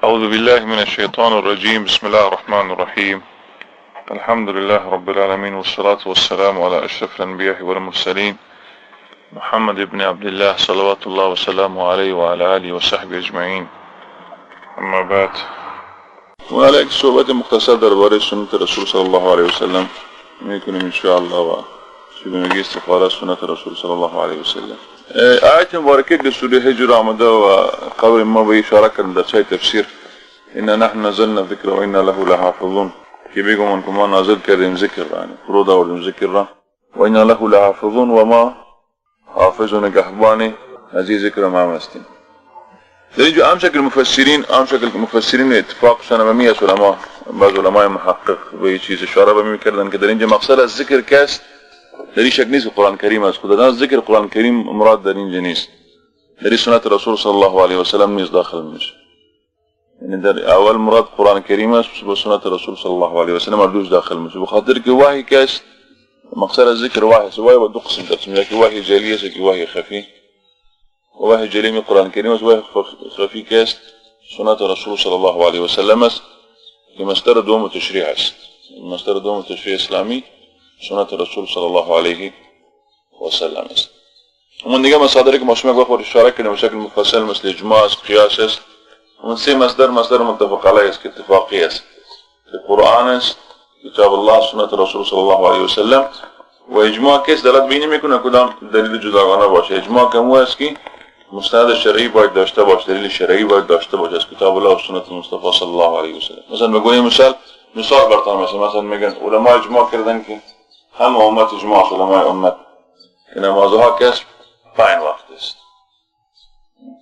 أعوذ بالله من الشيطان الرجيم. بسم الله الرحمن الرحيم. الحمد لله رب العالمين، والصلاة والسلام على أشرف الأنبياء والمرسلين، محمد بن عبد الله صلوات الله وسلامه عليه وعلى آله وصحبه أجمعين. أما بعد، و یک صحبت مختصر درباره سنت رسول صلی الله علیه وسلم میکنیم انشاءالله و چگونگی استفاده از سنت رسول صلی الله علیه وسلم. آیت مبارکه که سوره هجر آمده و قبل ما به اشاره کردم در چای تفسیر، انا نحن نزلنا الذکر و انا له لحافظون، که بگم که ما نازل کردیم ذکر را، یعنی فرود آوردیم ذکر را، و انا له لحافظون، و ما حافظ و نگهبان از این ذکر ما هستیم. در اینجا هم شکل مفسرین، هم شکل مفسرین اتفاق شدن و می از علما، بعض علمای محقق به این چیز اشاره به میکردن که در اینجا مقصد از ذکر کست در این شک نیست قرآن کریم است. خود از ذکر قرآن کریم مراد در اینجا نیست، در این سنت رسول صلی الله علیه و سلم نیز داخل میشه. یعنی در اول مراد قرآن کریم است و سنت رسول صلی الله علیه و سلم دوش داخل میشه، بخاطر که وحی کست مقصد از ذکر وحی است. وحی به دو قسم تقسیم، یکی وحی جلی است، یکی وحی خفی. وحی جلی می قرآن کریم است، وحی خفی کست سنت رسول صلی الله علیه و سلم است که مصدر دوم تشریع است. مصدر دوم تشریع اسلامی سنت رسول صلی الله علیه و سلم است. همون دیگه مصادره که ما شما یک وقت اشاره کردیم به شکل مفصل، مثل اجماع است، قیاس است. همون سه مصدر، مصدر متفق علیه است که اتفاقی است، که قرآن است، کتاب الله، سنت رسول صلی الله علیه و سلم. و اجماع کس دلالت به این نمیکنه کدام دلیل جداگانه باشه. اجماع کمو است که مستند شرعی باید داشته باشه، دلیل شرعی باید داشته باشه از کتاب الله و سنت مصطفی صلی الله علیه و سلم. مثلا بگویم مثال برتان، مثلا میگن علما اجماع کردن که همه امت اجماع، علمای امت، که نمازها کس 5 وقت است.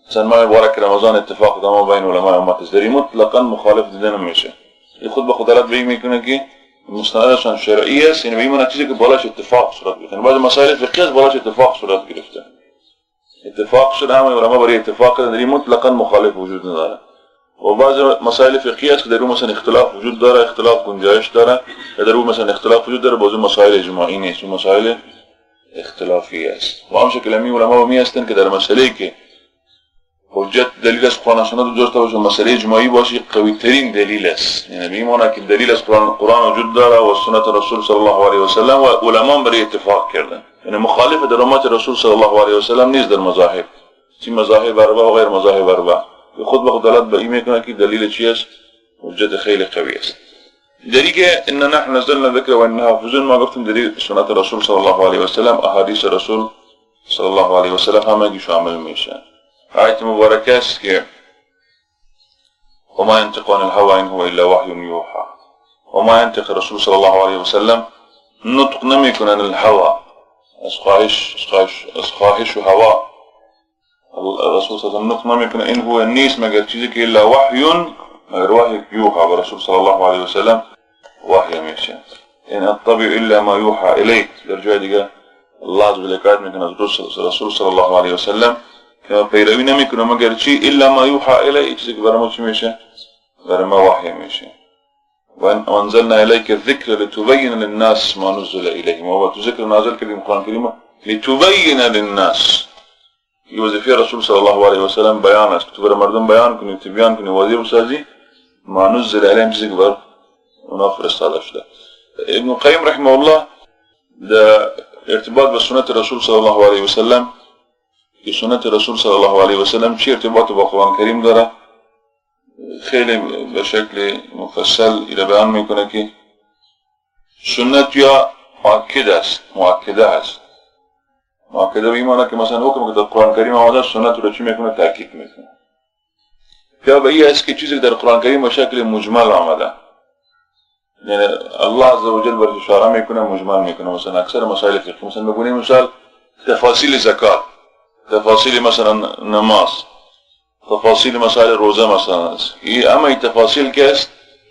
مثلا ما مبارک رمضان اتفاق دما بین علمای امت است، در این مطلقا مخالف دیده نمیشه. این خود به خود دلالت به این میکنه که مستندشان شرعی است، یعنی به این معنی چیزی که بالاش اتفاق صورت گرفته. بعضی مسائل فقهی است بالاش اتفاق صورت گرفته، اتفاق شده، همه علما برای اتفاق کردن، در این مطلقا مخالف وجود نداره. و بعضی مسائل فقهی است که در اون مثلا اختلاف وجود داره، اختلاف گنجایش داره، یا در اون مثلا اختلاف وجود داره، باز مسائل اجماعی نیست، اون مسائل اختلافی است. و هم شکل امی علما می هستند که در مسئله که حجت دلیل از قرآن و سنت داشته باشه، مسئله اجماعی باشه، قوی ترین دلیل است. یعنی به این معنی که دلیل از قرآن وجود داره و سنت رسول صلی الله علیه و سلم و علما برای اتفاق کردن، یعنی مخالف در امت رسول صلی الله علیه و سلم نیست در مذاهب، چی مذاهب اربعه و غیر مذاهب اربعه. خود به خود دلالت به این میکنه که دلیل چی است؟ حجت خیلی قوی است. دلیل که ان نحن نزلنا الذکر و انا حافظون، ما گفتیم دلیل سنت رسول صلی الله علیه و سلم، احادیث رسول صلی الله علیه و سلم همگی شامل میشن. آیت مبارکه است که وما ينطق عن الهوى ان هو الا وحی یوحى. وما ينطق رسول صلی الله علیه و سلم نطق نمیکنن الهوى، از خواهش، از خواهش و هوا الرسول صلی الله علیه و نطق نمیکنه، این هو نیست مگر چیزی که الا وحی، مگر وحی یوحى، به رسول صلی الله علیه و سلم وحی میشه. ان اتبع الا ما یوحى الیک. در جای دیگه الله عز وجل حکایت میکنه از رسول صلی الله علیه و سلم که پیروی نمیکنه مگر چی؟ الا ما یوحى الیک، چیزی که برای ما چی میشه؟ برای ما وحی میشه. و انزلنا الیک الذکر لتبین للناس ما نزل الیهم، و تو ذکر نازل کردیم قرآن کریم لتبین للناس. این وظیفه رسول صلی الله علیه و سلم بیان است، تو برای مردم بیان کنی، تبیان کنی، واضح بسازی ما نزل الیهم، چیزی که بر اونا فرستاده شده. ابن قیم رحمه الله در ارتباط به سنت رسول صلی الله علیه و سلم، که سنت رسول صلی الله علیه و سلم چی ارتباط با قرآن کریم داره، خیلی به شکل مفصل ایره بیان میکنه که سنت یا مؤکد است، مؤکده است. مؤکده به این معنی که مثلا حکم که در قرآن کریم آمده سنت رو چی میکنه؟ تاکید میکنه. یا به این است که چیزی که در قرآن کریم به شکل مجمل آمده، یعنی الله عز وجل برش اشاره میکنه، مجمل میکنه. مثلا اکثر مسائل فقهی، مثلا بگونیم مثال تفاصیل زکات، تفاصیل مثلا نماز، تفاصیل مسائل روزه مثلا است. اما این تفاصیل که است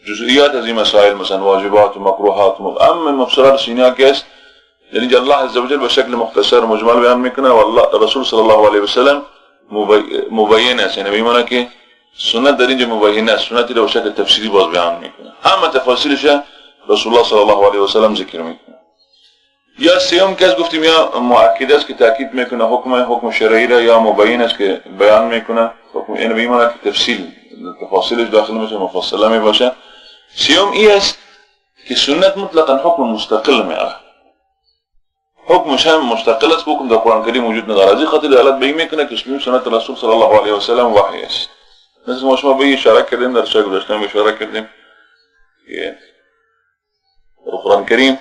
جزئیات از این مسائل، مثلا واجبات و مکروهات و اما مفصلات سینیا که است، یعنی الله عز وجل به شکل مختصر مجمل بیان میکنه و الله رسول صلی الله علیه و سلم مبین است. یعنی به این معنی که سنت در اینجا مبین است، سنت رو به شکل تفصیلی باز بیان میکنه، همه تفاصیلش رسول الله صلی الله علیه و سلم ذکر میکنه. یا سیوم کس گفتیم یا مؤکد است که تاکید میکنه حکم شرعی را، یا مبین است که بیان میکنه حکم، یعنی به این معنی که تفصیل تفاصیلش داخل میشه، مفصله میباشه. سیوم ای است که سنت مطلقا حکم مستقل میاره، حکمش هم مستقل است، حکم در قرآن کریم وجود نداره. از این خاطر دلالت به این میکنه که سنت رسول صلی الله علیه و سلم وحی است. مثل ما شما به اشاره کردیم در شب گذشته، اشاره کردیم که در قرآن کریم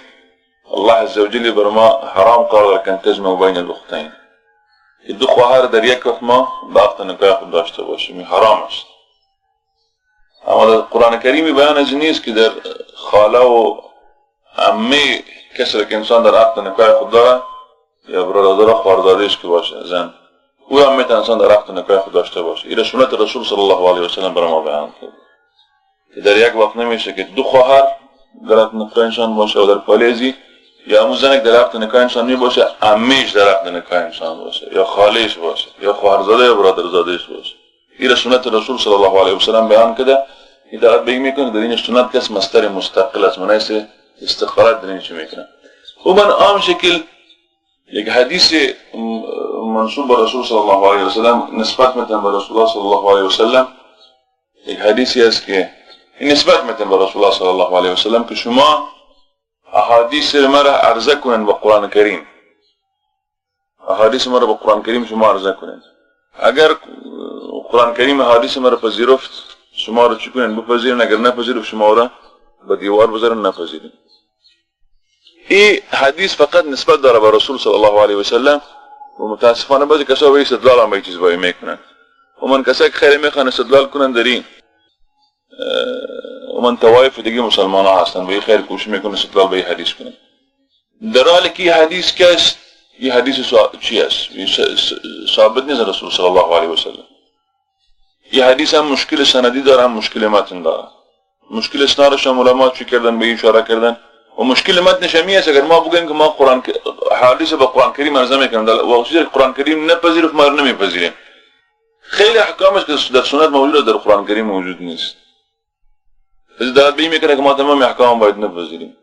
الله عز وجل بر ما حرام قرار داد که تجمع بین الاختین، که دو خواهر در یک وقت ما به عقد نکاح خود داشته باشیم، حرام است. اما در قرآن کریم بیان از نیست که در خاله و عمه کسی که انسان در عقد نکاح خود داره یا برادر خواهرزاده‌اش که باشه زن، او هم میتونه انسان در عقد نکاح خود داشته باشه. این سنت رسول صلی الله علیه و سلم برای ما بیان کرد که در یک وقت نمیشه که دو خواهر در عقد نکاح انسان باشه و در پالیزی یا همون زن که در عقد نکاح انسان می باشه عمه‌اش در عقد نکاح انسان باشه یا خاله‌اش باشه یا خواهرزاده یا برادرزاده‌اش باشه. این سنت رسول صلی الله علیه و سلم بیان کرده. این دلالت به این میکنه در این سنت کس مصدر مستقل است، منحص استقلال در این چی میکنه. و من عام شکل یک حدیث منسوب به رسول صلی الله علیه و سلم نسبت میتن به رسول الله صلی الله علیه و سلم، یک حدیثی است که نسبت میتن به رسول الله صلی الله علیه و سلم که شما احادیث مرا عرضه کنن به قرآن کریم، احادیث مرا به قرآن کریم شما عرضه کنن. اگر قرآن کریم احادیث مرا پذیرفت شما را چی کنن؟ بپذیرن. اگر نپذیرفت شما را به دیوار بذارن، نپذیرن. این حدیث فقط نسبت داره به رسول صلی الله علیه و سلم و متاسفانه بعضی کسا به استدلال هم به چیز باید میکنن و من کسایی که خیلی میخوان استدلال کنن در این و من توایف دیگه مسلمان ها هستن به خیر کوشش میکنن استدلال به حدیث کنن، در حالی که این حدیث که است، این حدیث چی است؟ ثابت نیست رسول صلی الله علیه و سلم. این حدیث هم مشکل سندی داره، هم مشکل متن داره. مشکل اسنادش هم علما چی کردن، به اشاره کردن، و مشکل متنش هم است. اگر ما بگیم که ما قرآن حدیث به قرآن کریم عرضه میکنیم، در واقع قرآن کریم نپذیرفت ما نمیپذیریم. خیلی احکامش که در سنت موجود است در قرآن کریم موجود نیست. پس دلالت به این میکنه که ما تمام احکام باید نپذیریم.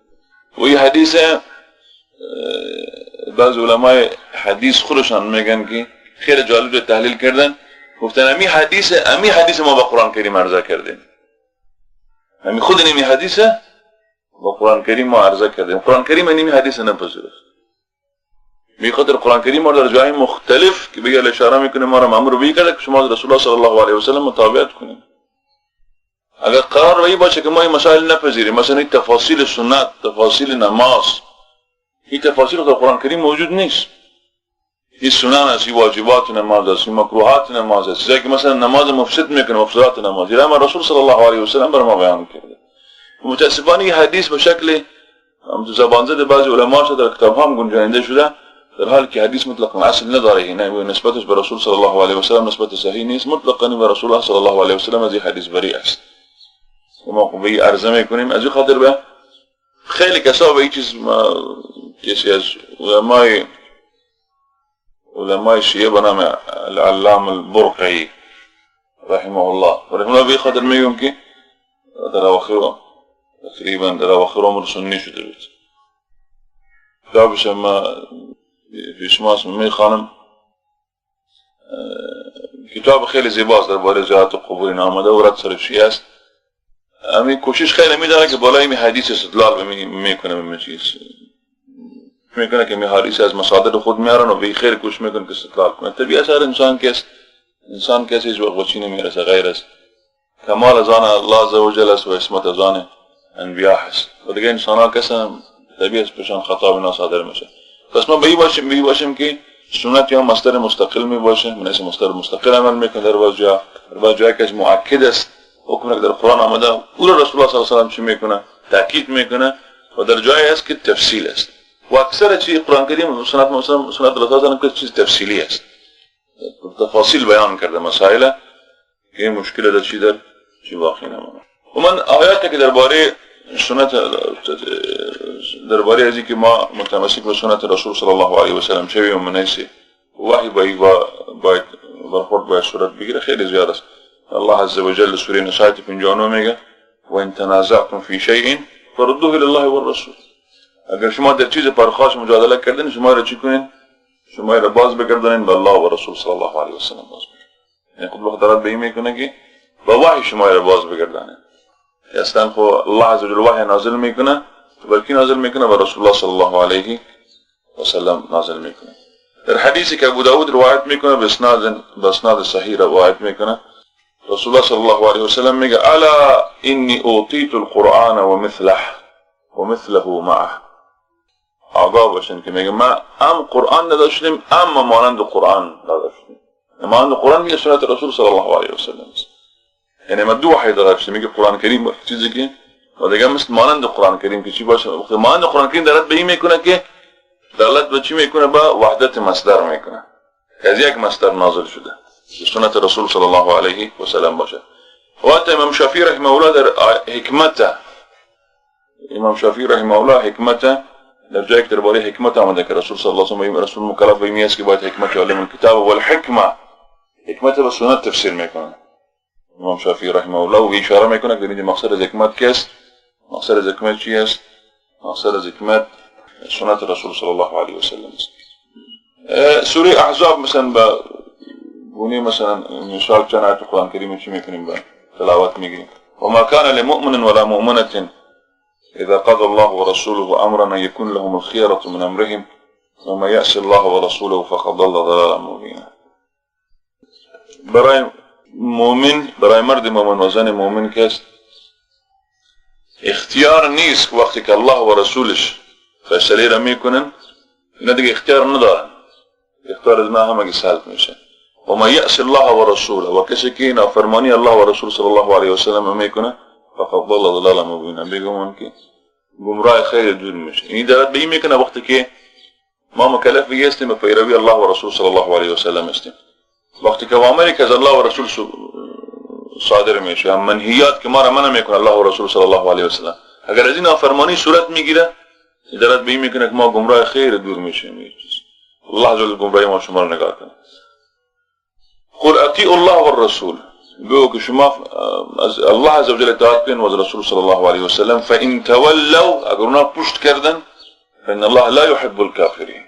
و این حدیث بعض علمای حدیث خودشان میگن که خیلی جالب تحلیل کردن، گفتن امی حدیث ما با قرآن کریم عرضه کردیم، امی خود امی حدیث با قرآن کریم ما عرضه کردیم، قرآن کریم امی حدیث نپذیرفت. می خاطر قرآن کریم ما در جای مختلف که بگه اشاره میکنه ما را مامور به کرده که شما رسول الله صلی الله علیه و سلم متابعت کنید. اگر قرار به باشه که ما این مسائل نپذیریم، مثلا این تفاصیل سنت، تفاصیل نماز، این تفاصیل در قرآن کریم موجود نیست. این سنن است، این واجبات نماز است، این مکروهات نماز است، چیزایی که مثلا نماز مفسد میکنه، مفسدات نماز، این رسول صلی الله علیه و سلم بر ما بیان کرده. متاسفانه این حدیث به شکل زبان زد بعضی علما شده، در کتاب هم گنجانده شده، در حالی که حدیث مطلقا اصل نداره، نه نسبتش به رسول صلی الله علیه و سلم نسبت صحیح نیست، مطلقا به رسول الله صلی الله علیه و سلم از این حدیث بری است. و ما به عرضه میکنیم. از این خاطر به خیلی کسا به این چیز، کسی از علمای شیعه به نام العلام البرقعی رحمه الله، رحمه الله، به خاطر میگم که در اواخر تقریبا در اواخر عمر سنی شده بود. کتابش ما پیش ماست میخوانم، کتاب خیلی زیباست درباره زیارت قبور آمده و رد سر شیعه است. امی کوشش خیلی میداره که بالای می حدیث استدلال میکنه، می چیز میکنه که می حدیث از مصادر خود میارن و به خیر کوشش میکنه که استدلال کنه. طبیعی هر انسان که است، انسان کسی هیچ وقت چی نمیرسه غیر است کمال از آن الله عز وجل است و عصمت از آن انبیا هست و دیگه انسان ها کسی طبیعی است پشان خطا اینا صادر میشه. پس ما به این باشیم که سنت یا مصدر مستقل می باشه، من اسم مصدر مستقل عمل میکنه در بعض جا، در بعض جایی که مؤکد است حکم که در قرآن آمده او را رسول الله صلی الله علیه و سلم چی میکنه؟ تاکید میکنه. و در جایی است که تفصیل است و اکثر چی قرآن کریم و سنت مسلم سنت رسول الله که چیز تفصیلی است، تفاصیل بیان کرده مسائل که مشکل در چی در چی باقی نمانه. و من آیات که درباره سنت، درباره از که ما متمسک به سنت رسول صلی الله علیه و سلم شویم و منیسی وحی باید برخورد باید صورت بگیره خیلی زیاد است. الله عز وجل سوره نساء 59 میگه و ان تنازعتم فی شیء فردوه الى الله والرسول. اگر شما در چیز پرخاش مجادله کردین، شما را چی کنین؟ شما را باز بگردانین به الله و رسول صلی الله علیه و سلم باز بگردانین. یعنی خود بخاطرات به این میکنه که با وحی شما را باز بگردانه. اصلا خو الله عز وجل وحی نازل میکنه، بلکه نازل میکنه و رسول الله صلی الله علیه و سلم نازل میکنه. در حدیثی که ابو داود روایت میکنه به اسناد صحیح روایت میکنه، رسول الله صلی الله علیه و سلم میگه الا انی اوتیت القرآن ومثله معه. آگاه باشن که میگه ما هم قرآن نداشتیم اما مانند قرآن نداشتیم. مانند قرآن میگه سنت رسول صلی الله علیه و سلم است. یعنی ما دو وحی داشتیم، میگه قرآن کریم چیزی که و دیگه مثل مانند قرآن کریم که چی باشه. مانند قرآن کریم دلالت به این میکنه که دلالت به چی میکنه؟ به وحدت مصدر میکنه، از یک مصدر نازل شده سنت رسول صلی الله علیه و سلم باشه. و حتی امام شافعی رحمه الله در حکمت، امام شافعی رحمه الله حکمت در جایی که درباره حکمت آمده که رسول صلی الله علیه و سلم رسول مکلف به این است که باید حکمت علم الکتاب والحکمه، حکمت به سنت تفسیر میکنه امام شافعی رحمه الله، و اشاره میکنه که اینجا مقصد از حکمت کیست؟ مقصد از حکمت چی است؟ مقصد از حکمت سنت رسول صلی الله علیه و سلم است. سوره احزاب مثلا با گونه مثلا مثال چند آیت قرآن کریم چی میکنیم؟ با تلاوت میگیریم. وما كان لمؤمن ولا مؤمنة إذا قضى الله ورسوله أمرا أن يكون لهم الخيرة من أمرهم ومن يعص الله ورسوله فقد ضل ضلالا مبينا. برای مؤمن، برای مرد مؤمن و زن مؤمن که اختیار نیست وقتی که الله و رسولش فیصله را میکنن، اینا دیگه اختیار ندارن، اختیار از ما همگی سلب میشه. و من یعص الله و رسوله، و کسی که نافرمانی الله و رسول صلی الله علیه و سلم میکنه فقد ضل ضلالا مبینا، بگم که گمراه خیر دور میشه. این دلالت به این میکنه وقتی که ما مکلف هستیم به پیروی الله و رسول صلی الله علیه و سلم هستیم، وقتی که اوامری که از الله و رسول صادر میشه، هم منهیات که ما را منع میکنه الله و رسول صلی الله علیه و سلم، اگر از این نافرمانی صورت میگیره، دلالت به این میکنه که ما گمراه خیر دور میشیم. الله عز وجل گمراهی ما شما را نگاه کنه. قل اطیعوا الله والرسول، بگو که شما از الله عز وجل اطاعت کنین و از رسول صلی الله علیه و سلم. فان تولوا، اگر اونا پشت کردن، فان الله لا يحب الكافرین،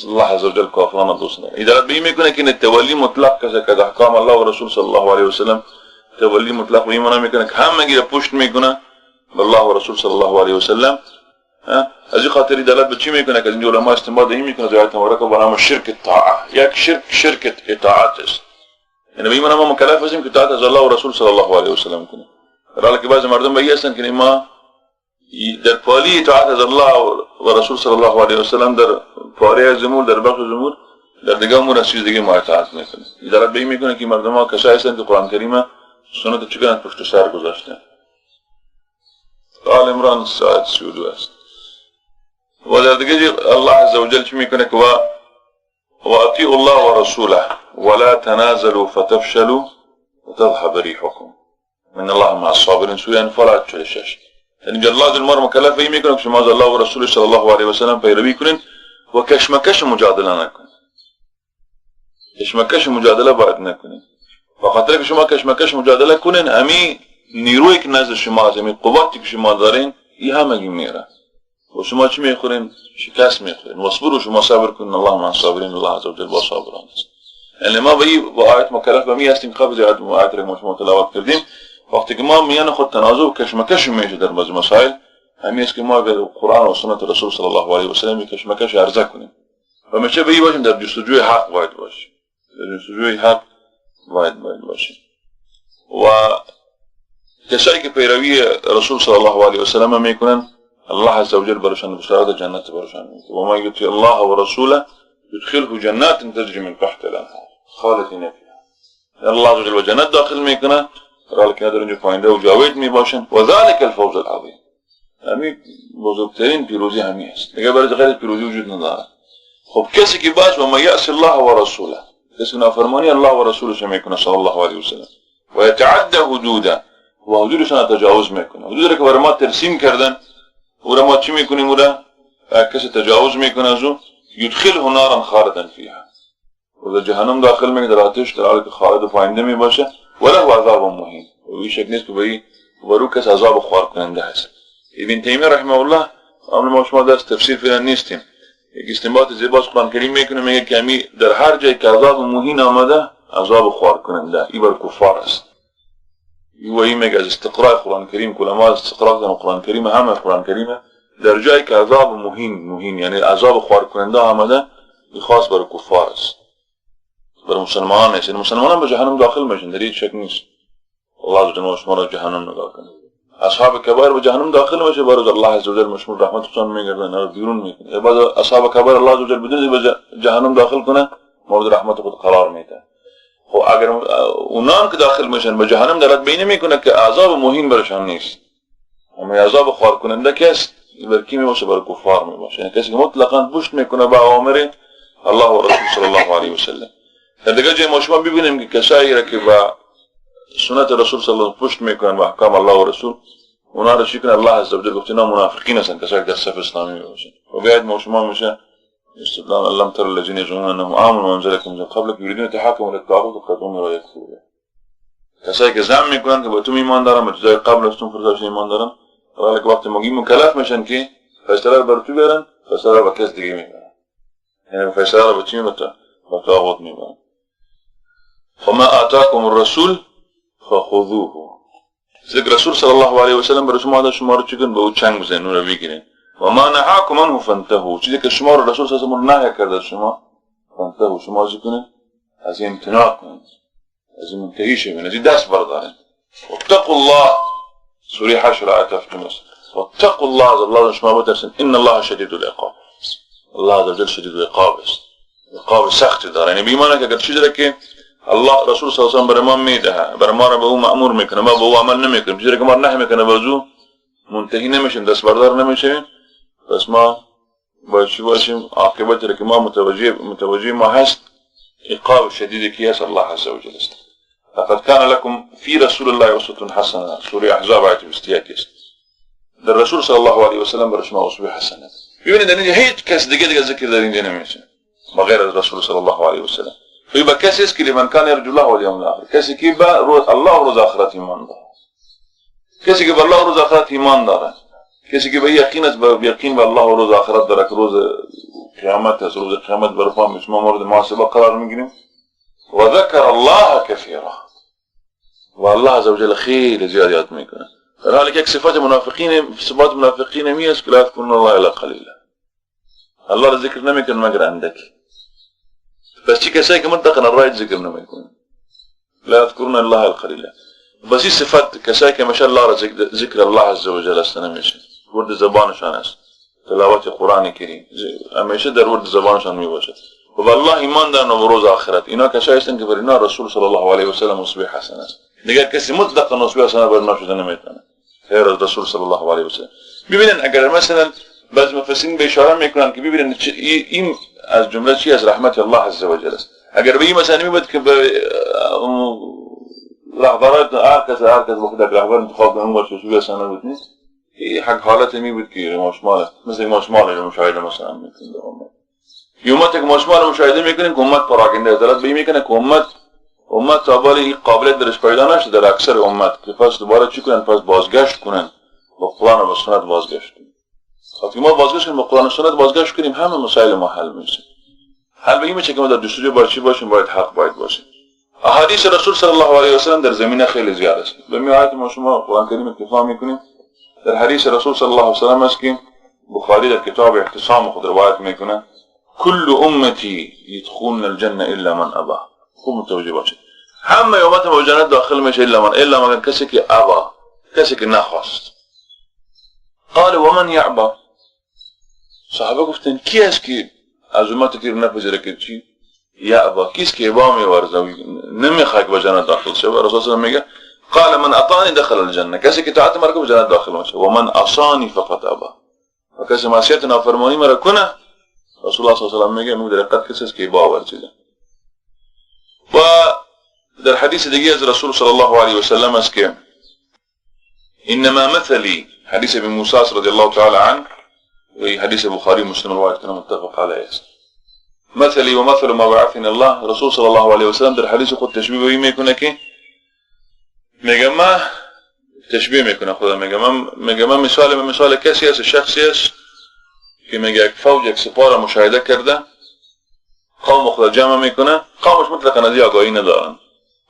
الله عز وجل کافران دوست نداره. این دلالت به این میکنه که تولی مطلق کسی که از احکام الله و رسول صلی الله علیه و سلم تولی مطلق به این معنی میکنه که همگی را پشت میکنه به الله و رسول صلی الله علیه و سلم. از این خاطر دلالت به چی میکنه که از اینجا علما استنباط این میکنه از آیات مبارکه به نام شرک الطاعه. یک شرک، شرک اطاعت است. یعنی به این معنی ما مکلف هستیم که اطاعت از الله و رسول صلی الله علیه و سلم کنیم. در حالی که بعضی مردم به این هستند که ما در پالی اطاعت از الله و رسول صلی الله علیه و سلم در پاره از امور، در بخش امور، در دیگه امور از چیز دیگه ما اطاعت میکنیم. دلالت به این میکنه که مردم ها کسایی هستند که قرآن کریم سنت چی پشت سر گذاشتن. آل عمران ساعت 32 است. و در دیگه الله عز وجل چی میکنه که و اطیعوا الله و رسوله ولا تنازلوا فتفشلوا وتذهب ريحكم من الله مع الصابرین. سوره انفال 46. یعنی الله عز وجل مکلف این میکنه که شما از الله و رسول صلی الله علیه و سلم پیروی کنین و کشمکش مجادله نکنین. کشمکش مجادله باید نکنین. بخاطر که شما کشمکش مجادله کنین، امی نیرویی که نزد شما هست، امی قوتی که شما دارین، این همگی میره و شما چی میخورین؟ شکست میخورین. واصبروا، شما صبر کنین، الله مع الصابرین، الله عز وجل با صابران است. یعنی ما به این آیت مکلف به می هستیم. قبل از آیت را ما شما تلاوت کردیم، وقتی که ما میان خود تنازع و کشمکش میشه در بعضی مسائل، همین است که ما به قرآن و سنت رسول صلی الله علیه و سلم کشمکش عرضه کنیم و همیشه به این باشیم، در جستجوی حق باید باشیم، در جستجوی حق باید باشیم. و کسایی که پیروی رسول صلی الله علیه و سلم میکنن، الله عز وجل برشان بشارت جنت برشان میده. و من یطیع الله و رسوله يدخله جنات تجري من تحت الانهار خالدین فیها. الله عز وجل جنت داخل میکنه، در حالی که در اونجا پاینده و جاوید میباشن. و ذلك الفوز العظیم، همین بزرگترین پیروزی همین است. دیگه برای غیر پیروزی وجود نداره. خب کسی که باش و من یعص الله و رسوله، کسی نافرمانی الله و رسولش میکنه صلی الله علیه و سلم و یتعدى حدوده، و حدودشان تجاوز میکنه، حدود را که برای ما ترسیم کردن او را ما چی میکنیم؟ او را کسی تجاوز میکنه از او، یدخله نارا خالدا فیها، و در جهنم داخل میکنه، در آتش، در حالی که خالد و پاینده میباشه. و له عذاب مهین، و این شک نیست که به برو کس عذاب خوار کننده هست. ابن تیمیه رحمه الله، ما شما درس تفسیر فعلا نیستیم، یک استنباط زیباست قرآن کریم میکنه، میگه که در هر جای که عذاب مهین آمده، عذاب خوار کننده ای بر کفار است. و این میگه از استقراء قرآن کریم، که علما استقراء کردن قرآن کریم، همه قرآن کریمه در جایی که عذاب مهین یعنی عذاب خوار کننده آمده، خاص برای کفار است، برای مسلمانان نیست. یعنی مسلمانان به جهنم داخل میشن، در هیچ شک نیست. الله عز وجل شما را جهنم نگاه کنه. اصحاب کبایر به جهنم داخل میشه، برای الله عز وجل مشمول رحمت خودشان میگردن، بیرون میکنه. بعد اصحاب کبایر الله عز وجل بدون به جهنم داخل کنه، مورد رحمت خود قرار میده. خب اگر اونا هم که داخل میشن به جهنم، دلالت به میکنه که عذاب مهین برشان نیست. اما عذاب خوار کننده که است، بر کی میباشه؟ بر کفار میباشه، یعنی کسی که مطلقا پشت میکنه به اوامر الله و رسول صلی الله علیه و سلم. در دیگه جای ما شما ببینیم که کسایی را که با سنت رسول صلی الله علیه و پشت میکنن و احکام الله و رسول، اونا را چی کنه؟ الله عز وجل گفت اینا منافقین هستن، کسایی که در صف اسلامی میباشن. و بیاید ما شما میشه استدلال الم تر الذين يزعمون انهم امنوا بما انزل من قبلك يريدون يتحاكموا الى الطاغوت وقد امروا ان يكفروا به. کسایی که زعم میکنن که با تو ایمان دارن، به چیزای قبل از تو فرستاده ایمان دارن، ولی که وقتی مگیم مکلف میشن که فیصله رو بر تو بیارن، فیصله رو به کس دیگه میبرن، یعنی فیصله رو به چی؟ به طاغوت میبرن. فما آتاكم الرسول فخذوه. ذکر رسول صلی الله علیه و سلم برای شما داد، شما رو چی کن؟ به او چنگ بزنین، اون رو بگیرین. و ما نهاکم عنه فانتهوا. چیزی که شما رو رسول صلی الله علیه و نهی کرده شما، فانتهوا، شما چی کنین؟ از این امتناع کنین، از این منتهی شوین، از این دست بردارین. واتقوا الله، سوره حشر آیه 7 است. واتقوا الله، از الله شما بترسین. ان الله شدید العقاب. الله عز وجل شدید العقاب است، عقاب سختی داره. یعنی بیمانه که اگر چیزی را که الله رسول صلی الله علیه و برای ما میده، برای ما را به او مأمور میکنه، ما به او عمل نمیکنیم، چیزی که ما نهی میکنه به او منتهی نمیشیم، دست بردار نمیشیم، پس ما باید چی باشیم؟ عاقبت را که ما متوجه ما هست، عقاب شدید کی هست؟ الله عز وجل است. لقد كان لكم في رسول الله اسوة حسنة، سوره احزاب آیه 21 است. در رسول صلی الله علیه و سلم برای شما اسوه حسنه. ببینید، در اینجا هیچ کس دیگه ذکر در اینجا نمیشه بغیر از رسول صلی الله علیه و سلم. فیبا کسی است که لمن کان یرجو الله والیوم الاخر، کسی که به روز الله و روز آخرت ایمان داره، کسی که به الله و روز آخرت ایمان داره، کسی که به یقین است، به یقین به الله و روز آخرت داره که روز قیامت است، روز قیامت برپا میشه، ما مورد محاسبه قرار میگیریم. و ذکر الله کثیرا، و الله عز وجل خیلی زیاد یاد میکنه. در حالی که یک صفات منافقین، صفات منافقین می است که لا یذکرون الله الا قلیلا، الله را ذکر نمیکنه مگر اندک. بس چی؟ کسایی که مطلقا الرای ذکر نمیکنن، لا یذکرون الله الا قلیلا. بس این صفت کسایی که همیشه الله را ذکر الله عز وجل است، نمیشه ورد زبانشان است، تلاوت قرآن کریم همیشه در ورد زبانشان می باشد و به الله ایمان دارن و روز آخرت، اینا کسایی هستند که بر اینا رسول صلی الله علیه و سلم اسوه حسن است. دیگر کسی مطلقا اسوه حسنه بر اینا شده نمیتونه غیر از رسول صلی الله علیه و سلم. ببینن، اگر مثلا بعض مفسرین به اشاره میکنن که ببینن این از جمله چی از رحمت الله عز وجل است. اگر به این مثلا می بود که به رهبرات هر کس بخود رهبر انتخاب کنه باشه، اسوه حسنه بود نیست، این حق حالت می بود که ما شما مثل ما شما مشاهده مثلا میکنیم، امت که ما شما مشاهده میکنیم که امت پراکنده، دلالت به این میکنه که امت تا این قابلیت درش پیدا نشده در اکثر امت که پس دوباره چی کنن؟ پس بازگشت کنن با قرآن و سنت بازگشت کنن. وقتی ما بازگشت کنیم، با قرآن و سنت بازگشت کنیم، همه مسائل ما حل میشه. حل به این میشه که ما در جستجو باید چی باشیم؟ باید حق باید باشیم. احادیث رسول صلی الله علیه و سلم در زمینه خیلی زیاد است. به می آیت ما شما قرآن کریم اکتفا میکنیم. در حدیث رسول صلی الله علیه و سلم است که بخاری در کتاب اعتصام خود روایت میکنه: کل امتی يدخلون الجنه الا من ابا. خوب متوجه باشید، همه امت به جنت داخل میشه الا من، الا مگر کسی که ابا، کسی که نخواست. قال ومن یعبا؟ صحابه گفتن کی است که از امت تیر نپذیره که چی یعبا؟ کیست که ابا میورزه، نمیخواد به جنت داخل شه؟ رسول الله میگه قال من اطاعنی دخل الجنه، کسی که اطاعت مرا به جنت داخل میشه، و من عصانی فقد ابا، و کسی معصیت نافرمانی مرا کنه، رسول الله صلی الله علیه و سلم میگه در حقیقت کسی است که ابا ورزیده. و در حدیث دیگه از رسول صلی الله علیه و سلم است که انما مثلی، حدیث ابی موسی رضی الله تعالی عنه و حدیث بخاری مسلم روایت کنه، متفق علیه است. مثلی و مثل ما بعثنی الله، رسول صلی الله علیه و سلم در حدیث خود تشبیه به میکنه که میگه ما تشبیه میکنه خدا، میگه من مثال کسی است، شخصی است که میگه یک فوج، یک سپاه را مشاهده کرده، قوم خود جمع میکنه، قومش مطلقا از آگاهی ندارن،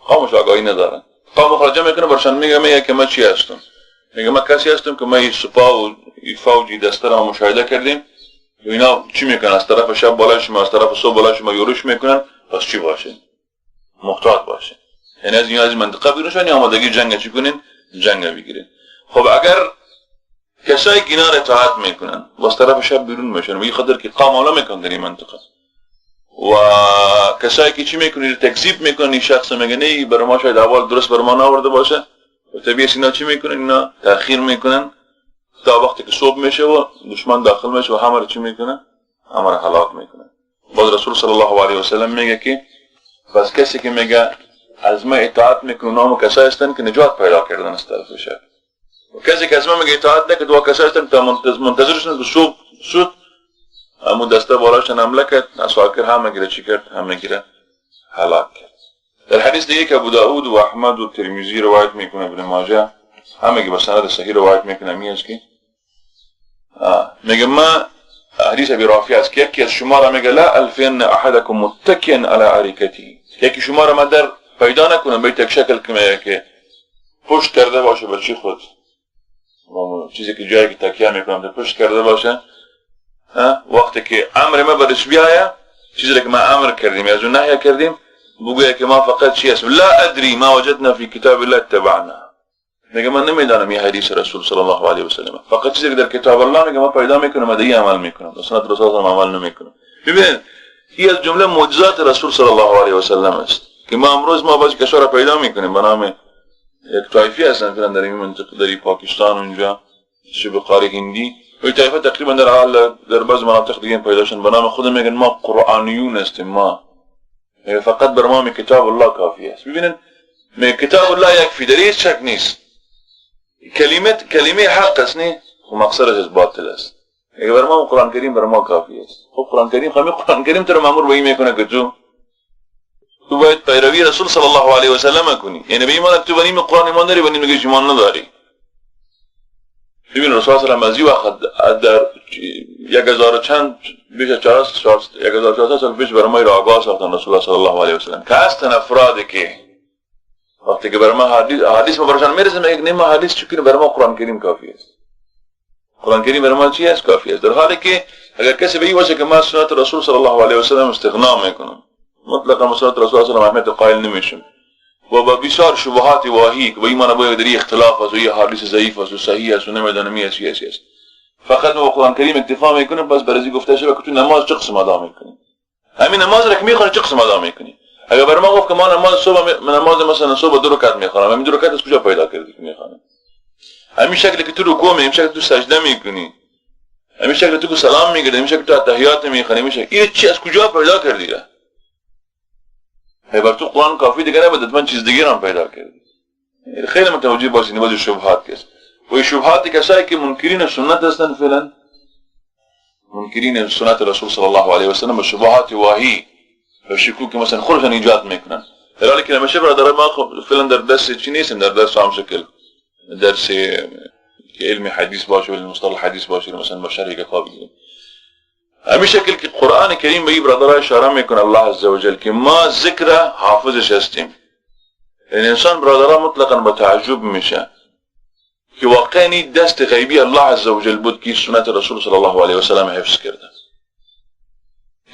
قومش آگاهی ندارن. قوم خود جمع میکنه، برشان میگه که ما چی هستم؟ میگه ما کسی هستم که ما این سپاه و این فوجی دسته را مشاهده کردیم و اینا چی میکنن؟ از طرف شب بالای شما، از طرف صبح بالای شما یورش میکنن، پس چی باشه؟ محتاط باشه. یعنی از این از منطقه بیرون شون، آمادگی جنگ چی کنین؟ جنگ بگیرین. خب اگر کسایی که اینا را اطاعت میکنن و از طرف شب بیرون میشن و این خاطر که قوم حمله میکنن در این منطقه، و کسایی که چی میکنن؟ تکذیب میکنن این شخص، میگه نه برای ما شاید اول درست بر ما نآورده باشه، و طبیعی اینا چی میکنن؟ اینا تاخیر میکنن تا وقتی که صبح میشه و دشمن داخل میشه و همه رو چی میکنه؟ همه رو هلاک میکنه. باز رسول صلی الله علیه و سلم میگه که بس کسی که میگه از ما اطاعت میکنه، اونها کسایی هستن که نجات پیدا کردن از طرف شب، و کسی که از ما میگه اطاعت نکرد و کسایی هستن که منتظر شدن که صبح شد، همون دسته بالاشون حمله کرد، عساکر همه گیره چی کرد؟ همه گیره هلاک کرد. در حدیث دیگه که ابو داود و احمد و ترمذی روایت میکنه، ابن ماجه همه به سند صحیح روایت میکنه، میگه که میگه ما حدیث ابی رافع است که یکی از شما را میگه لا الفین احدکم متکئا علی اریکته، یکی شما را ما در پیدا نکنم به یک شکل که پشت کرده باشه به چی خود، چیزی که جایی که تکیه میکنم در پشت کرده باشه، وقتی که امر ما برش بیایه، چیزی که ما امر کردیم یا از اون نهی کردیم، بگویه که ما فقط چی هستیم؟ لا ادری ما وجدنا فی کتاب الله اتبعنا. میگه من نمیدانم این حدیث رسول صلی الله علیه و سلم، فقط چیزی که در کتاب الله میگه ما پیدا میکنم و دیگه عمل میکنم، در سنت رسول الله عمل نمیکنم. ببینید این از جمله معجزات رسول صلی الله علیه و سلم است که ما امروز ما بعضی کسا را پیدا میکنیم به نام یک طایفی هستن فعلا در این منطقه، در پاکستان اونجا شبه قاره هندی، و طایفه تقریبا در حال در بعض مناطق دیگه پیدا شدن به نام خود میگن ما قرآنیون هستیم، ما فقط بر ما کتاب الله کافی است. ببینید کتاب الله یکفی، در هیچ شک نیست، کلمه حق است نه، و مقصدش از باطل است. اگه بر ما قرآن کریم بر ما کافی است. خب قرآن کریم، خب قرآن کریم تو رو مامور به این میکنه که تو باید پیروی رسول صلی الله علیه و سلم کنی، یعنی به ایمان تو بنیم قرآن ایمان داری، بنیم میگه ایمان نداری. ببین رسول صلی الله علیه و وقت در 1000 چند بیش از 1400 سال پیش بر ما را آگاه ساختن رسول الله صلی الله علیه و سلم که هستن افرادی که وقتی که بر ما حدیث ما برشان میرسه میگه نه ما حدیث چون بر ما قرآن کریم کافی است، قرآن کریم بر ما چی است؟ کافی است. در حالی که اگر کسی به این باشه که ما سنت رسول صلی الله علیه و سلم استغنا میکنم، مطلقا سنت رسول صلی الله علیه و سلم قائل نمیشم و با بسیار شبهات واهی که به ایمان باید در اختلاف است و یه حدیث ضعیف است و صحیح است و نمیدونم این است است، فقط ما قرآن کریم اکتفا میکنیم. پس برازی گفته شده که تو نماز چه قسم ادا میکنی، همین نماز را که میخوانی چه قسم ادا میکنی. اگر بر ما گفت که ما نماز صبح، نماز مثلا صبح 2 رکعت میخوانم، همین 2 رکعت از کجا پیدا کردی که میخوانم؟ همین شکلی که تو رکوع میکنی، همین شکل تو سجده میکنی، همین شکل تو سلام میگیری، همین شکل تو التحیات میخوانی، همین شکل این چی از کجا پیدا کردی؟ بر تو قرآن کافی دیگه نبود، من چیز دیگه هم پیدا کردی. خیلی متوجه باشید نباید شبهات کس و شبهات کسایی که منکرین سنت هستن، فعلا منکرین سنت رسول صلی الله علیه و سلم با شبهات واهی و شکوک مثلا خودشان ایجاد میکنن، در حالی که همیشه برادر ما فعلا در درس چی نیستیم، در درس هم شکل درس علم حدیث باشه ولی مصطلح حدیث باشه مثلا با شرح کتاب بگیریم. همین شکل که قرآن کریم به این برادرها اشاره میکنه الله عزوجل که ما ذکر حافظش هستیم. یعنی انسان برادرها مطلقا با تعجب میشه که واقعا دست غیبی الله عزوجل بود که سنت رسول صلی الله علیه و سلم حفظ کرده.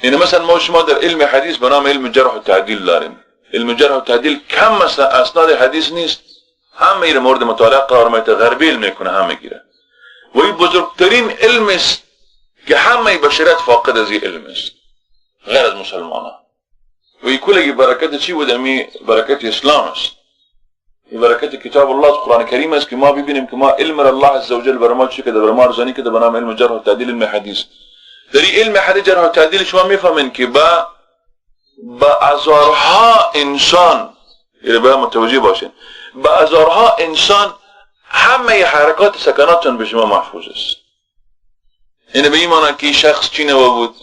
یعنی مثلا ما شما در علم حدیث به نام علم جرح و تعدیل داریم. علم جرح و تعدیل کم مثلا اسناد حدیث نیست، همه ایر مورد مطالعه قرار میده، غربی علم میکنه همه گیره و این بزرگترین علم است که همه بشریت فاقد از این علم است غیر از مسلمان ها. و این کلگی برکت چی بود؟ امی برکت اسلام است، این برکت کتاب الله قرآن کریم است که ما ببینیم که ما علم الله عزوجل بر ما چی کرده، بر ما ارزانی کرده به نام علم جرح و تعدیل علم حدیث. در این علم حدیث جرح و تعدیل شما میفهمین که با هزارها انسان، یعنی باید متوجه باشین، با هزارها انسان همه حرکات سکناتشان به شما محفوظ است. یعنی به این معنی که شخص چی نوع بود،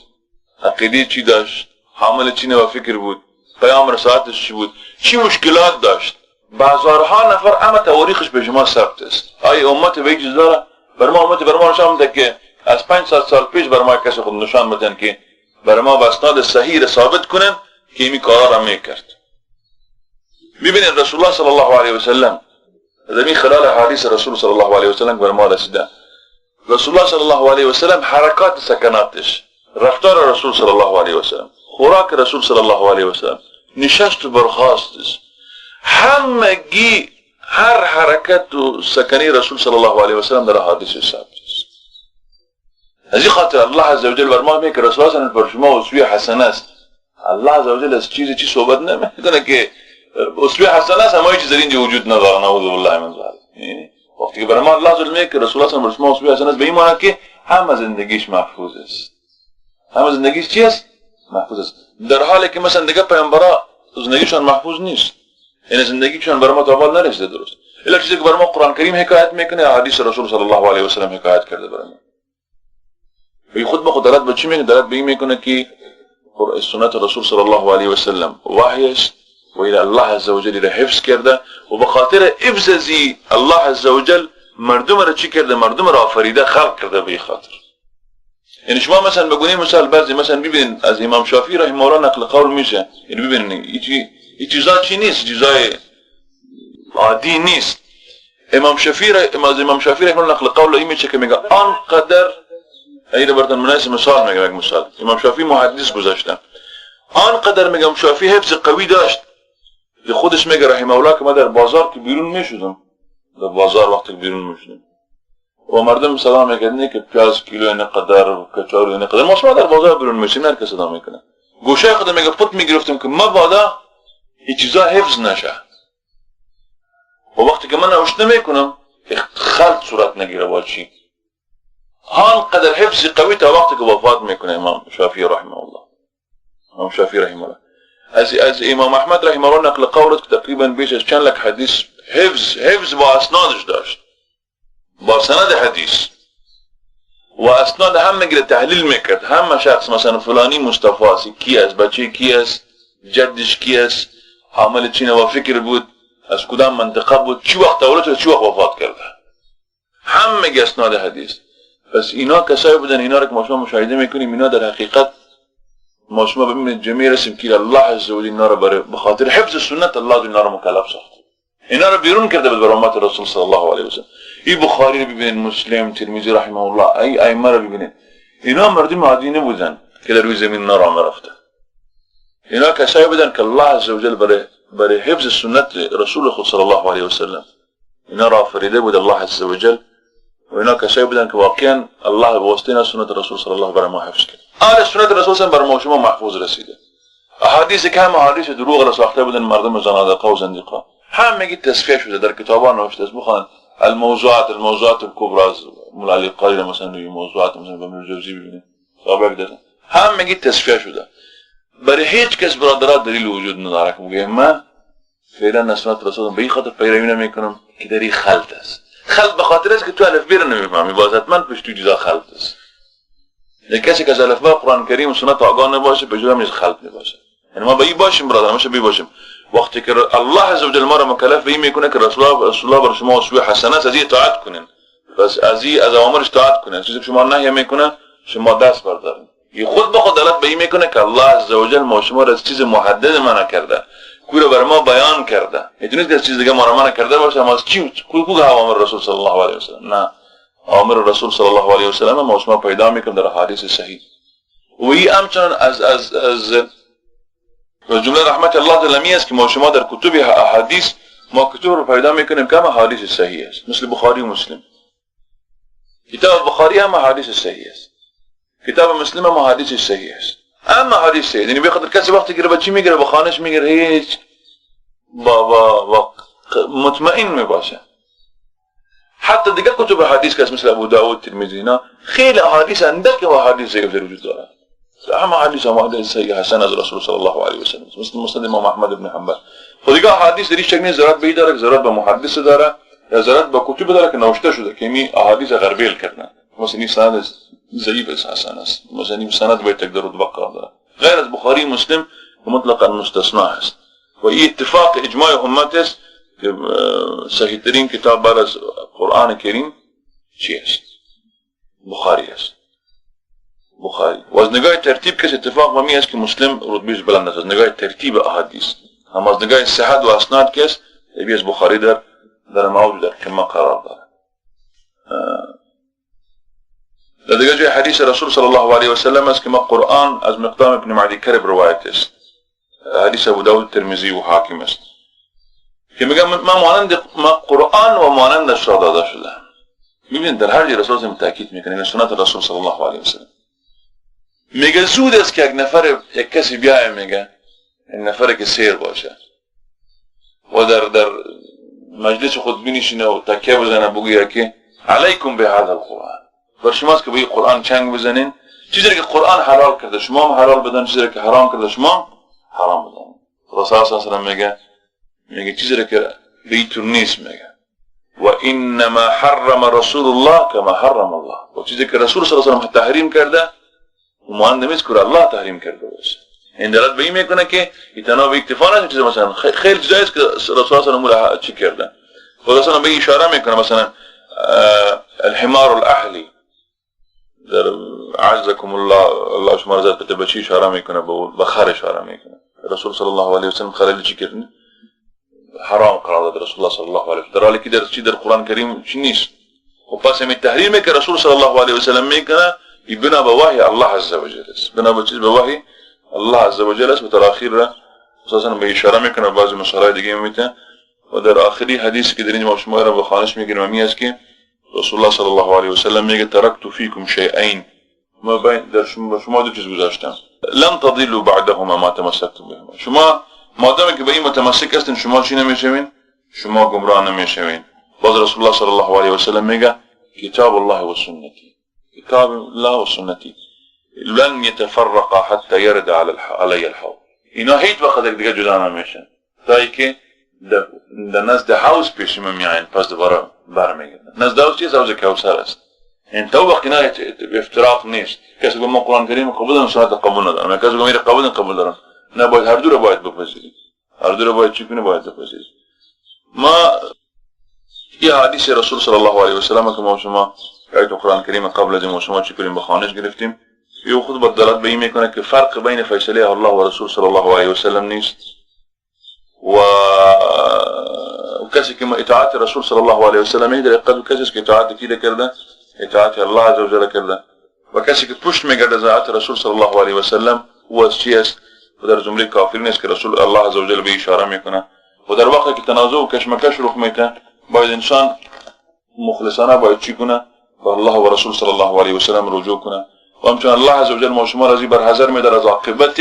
عقیده چی داشت، حامل چی نوع فکر بود، پیام رسالتش چی بود، چی مشکلات داشت، با هزارها نفر اما تواریخش به شما ثبت است. آیا امت به یک چیز داره؟ بر ما امت بر ما نشان میده که از 500 سال پیش بر ما کسی خود نشان بدن که بر ما به اسناد صحیح را ثابت کنن که این کارا را میکرد. ببینید رسول الله صلی الله علیه و سلم از خلال حدیث رسول صلی الله علیه و سلم بر ما رسیده، رسول الله صلی الله علیه و سلم حرکات سکناتش، رفتار رسول صلی الله علیه و سلم، خوراک رسول صلی الله علیه و سلم، نشست و برخاستش، همگی هر حرکت و سکنی رسول صلی الله علیه و سلم در حدیث ثابت است. از این خاطر الله عزوجل بر ما میگه که رسول الله بر شما اسوه حسنه است. الله عزوجل از چیزی چی صحبت نمیکنه که اسوه حسنه است اما هیچ در اینجا وجود نداره، نعوذ بالله من ذلک. یعنی وقتی که بر ما الله عزوجل میگه که رسول الله بر شما اسوه حسنه است، به این معنی که همه زندگیش محفوظ است. همه زندگیش چی است؟ محفوظ است. در حالی که مثلا دیگه پیامبرا زندگیشان محفوظ نیست، یعنی زندگیشان بر ما تا حال نرسیده درست، الا چیزی که بر ما قرآن کریم حکایت میکنه، حدیث رسول صلی الله علیه و سلم حکایت کرده بر ما. خود به خود دلالت به چی میکنه؟ دلالت به این میکنه که سنت رسول صلی الله علیه و سلم وحی است و الى الله عزوجل را حفظ کرده و به خاطر حفظ ازی الله عزوجل مردم را چی کرده؟ مردم را آفریده، خلق کرده به خاطر. یعنی شما مثلا بگونیم مثال بعضی مثلا ببینید از امام شافعی رحمه الله نقل قول میشه، یعنی ببینید این چیزا چی نیست، چیزای عادی نیست. امام شافعی از امام شافعی رحمه الله نقل قول این میشه که میگه آنقدر، ایده براتون مناسب مثال میگم، یک مثال امام شافعی محدث گذاشته، آنقدر میگم شافعی حفظ قوی داشت که خودش میگه رحمه الله که ما در بازار که بیرون میشدم، در بازار وقتی که بیرون میشدم و مردم صدا میکردن که پیاز کیلو اینقدر و کچالو اینقدر، ما شما در بازار بیرون میشیم هر کس صدا میکنه، گوشه خود میگه پت میگرفتم که مبادا این چیزا حفظ نشه و وقتی که من نوشته میکنم خلط صورت نگیره با چی. آنقدر حفظ قوی تا وقتی که وفات میکنه امام شافعی رحمه الله. امام شافعی رحمه الله از امام احمد رحمه الله نقل قول که تقریبا بیش از چند لک حدیث حفظ با اسنادش داشت، با سند حدیث و اسناد هم میگیره تحلیل میکرد، هم شخص مثلا فلانی مصطفی است، کی است، بچه کی است، جدش کی است، حامل چی نوع فکر بود، از کدام منطقه بود، چی وقت تولد شد، چی وقت وفات کرده، هم میگه اسناد حدیث. پس اینا کسایی بودن، اینا رو که ما شما مشاهده میکنیم، اینا در حقیقت ما شما ببینید جمعی رسیم که الله عزوجل اینا رو به خاطر حفظ سنت الله اینا رو مکلف ساخت، اینا رو بیرون کرده بود بر امت رسول صلی الله علیه و سلم. ای بخاری رو ببینید، مسلم، ترمذی رحمه الله، ای ائمه رو ببینید، اینا مردم عادی نبودن که در روی زمین نرام رفته. اینا کسایی بودن که الله عزوجل برای حفظ سنت رسول خود صلی الله علیه و سلم اینا را آفریده بود الله عزوجل، و اینا کسایی بودن که واقعا الله به واسطه سنت رسول صلی الله برای ما حفظ کرد. آل سنت رسول صلی بر ما شما محفوظ رسیده. احادیث که هم احادیث دروغ را ساخته بودن مردم زنادقه و زندیقه، هم میگه تصفیه شده در کتابان نوشته است. بخوان الموضوعات الكبرى از مولا علی قاری مثلا، موضوعات مثلا ابن الجوزی ببینید، هم میگه تصفیه شده. برای هیچ کس برادرات دلیل وجود نداره که بگه ما فعلا سنت رسول به این خاطر پیروی نمیکنم که در این خلط است. خلط به خاطر است که تو الف بی رو نمیفهمی، باز حتما پشت تو چیزا خلط است. یک کسی که از الف با قرآن کریم و سنت آگاه نباشه به جرم خلط نباشه. یعنی ما به این باشیم برادر، ما به باشیم. وقتی که الله عزوجل ما را مکلف به این میکنه که رسول الله بر شما اسوه حسنه است، از این اطاعت کنین، پس از این از اوامرش اطاعت کنین، چیزی که شما نهی میکنه شما دست بردارین. این خود به خود دلالت به این میکنه که الله عزوجل ما شما را از چیز محدد منع کرده، کو را بر ما بیان کرده. میتونید که از چیز دیگه ما را منع کرده باشه، اما از چی؟ کو اوامر رسول صلی الله علیه و سلم؟ نه، اوامر رسول صلی الله علیه و سلم ما شما پیدا میکنیم در احادیث صحیح. و این همچنان از از از جمله رحمت الله تعالی است که ما شما در کتب احادیث ما کتب رو پیدا میکنیم که هم احادیث صحیح است، مثل بخاری و مسلم. کتاب بخاری هم احادیث صحیح است، کتاب مسلم هم احادیث صحیح است، اما احادیث صحیح. یعنی بخاطر کسی وقتی که بچی میگیره بخانش میگیره هیچ با مطمئن میباشه. حتی دیگه کتب حدیث که مثل ابو داود، ترمذی، اینا خیلی احادیث اندک و احادیث ضعیف در وجود داره. هم احادیث هم احادیث صحیح حسن از رسول صلی الله علیه و سلم، مثل مسند امام احمد بن حنبل. خب دیگه احادیث در شکل ضرورت به داره، ضرورت به محدث داره یا ضرورت به کتب داره که نوشته شده که می احادیث غربیل کردن، مثلا این سند ضعیف است، حسن است، مثلا این سند باید تقدر رتبه قرار داره. غیر از بخاری مسلم مطلقا مستثنا است و این اتفاق اجماع امت است که صحیح ترین کتاب بعد از قرآن کریم چی است؟ بخاری است. بخاری. و از نگاه ترتیب کس اتفاق می است که مسلم رتبهش بلند است از نگاه ترتیب احادیث. هم از نگاه صحت و اسناد که است از بخاری در موجود در قمه قرار داره. در دیگه جای حدیث رسول صلی الله علیه و سلم است که ما قرآن از مقدام ابن معدی کرب روایت است، حدیث ابو داود ترمذی و حاکم است که میگه ما مانند ما قرآن و مانندش را داده شده. میبینید در هر جای رسول صلی تاکید میکنه این سنت رسول صلی الله علیه و سلم. میگه زود است که یک نفر یک کسی بیایه، میگه یک نفر که سیر باشه و در مجلس خود بنشینه و تکیه بزنه بگویه که علیکم بهذا القرآن، بر شماست که به این قرآن چنگ بزنین، چیزی که قرآن حلال کرده شما هم حلال بدن، چیزی که حرام کرده شما حرام بدن. رسول الله صلی الله علیه و میگه چیزی که به این طور نیست، میگه و انما حرم رسول الله کما حرم الله، و چیزی که رسول صلی الله علیه و تحریم کرده و مانند نیست که الله تحریم کرده باشه. این دلالت به این میکنه که تنها به اکتفا نشه، چیز مثلا خیلی چیزایی است که رسول الله صلی الله علیه و چی کرده. خدا صلی به اشاره میکنه مثلا الحمار الاهلی در عزکم الله، الله شما را به چی اشاره میکنه؟ به خر اشاره میکنه. رسول صلی الله علیه و سلم خر چی کرده؟ حرام قرار داد رسول الله صلی الله علیه و سلم، در حالی که در چی در قرآن کریم چی نیست. خب پس همین تحریمی که رسول صلی الله علیه و سلم میکنه بنا به وحی الله عز وجل است، بنا به چیز به وحی الله عز وجل است. و در آخر را اساسا به اشاره میکنه بعضی مسائل دیگه میته. و در آخری حدیث که در اینجا ما شما را به خوانش میگیریم همی است که رسول الله صلی الله علیه و سلم میگه ترکت فیکم شیئین، ما بین در شما دو چیز گذاشتم، لن تضلوا بعدهما ما تمسکتم بهما، شما مادام که به این متمسک هستین شما چی نمیشوین؟ شما گمراه نمیشوین. باز رسول الله صلی الله علیه و سلم میگه کتاب الله و سنتی، کتاب الله و سنتی لن يتفرقا حتى يرد علي الحوض. اینا هیچ وقت دیگه جدا نمیشن تا اینکه در نزد حوض پیش من میاین، پس دوباره برمیگردن. نزد حوض چیز؟ حوض کوثر است. این تا وقت اینا افتراق نیست. کسی گفت من قرآن کریم قبول دارم سنت قبول ندارم، کسی گفت قبول قبول دارم، نه باید هر دو رو باید بپذیریم، هر دو رو باید چی کنی؟ باید بپذیریم. ما یه حدیث رسول صلی الله علیه و سلم که ما شما آیت قرآن کریم قبل از ما شما چی کنیم به خوانش گرفتیم، یه خود با دلالت به این میکنه که فرق بین فیصله الله و رسول صلی الله علیه و سلم نیست، و کسی که اطاعت رسول صلی الله علیه و سلم میده قدر کسی که اطاعت کی کرده؟ اطاعت الله عز وجل کرده. و کسی که پشت میگرده از اطاعت رسول صلی الله علیه و سلم او از چی است؟ و در زمره کافرین است که رسول الله عز وجل به اشاره میکنه. و در وقتی که تنازع و کشمکش رخ میده باید انسان مخلصانه باید چی کنه؟ به الله و رسول صلی الله علیه و سلم رجوع کنه. و همچنین الله عز وجل ما شما را بر حذر میداره از عاقبت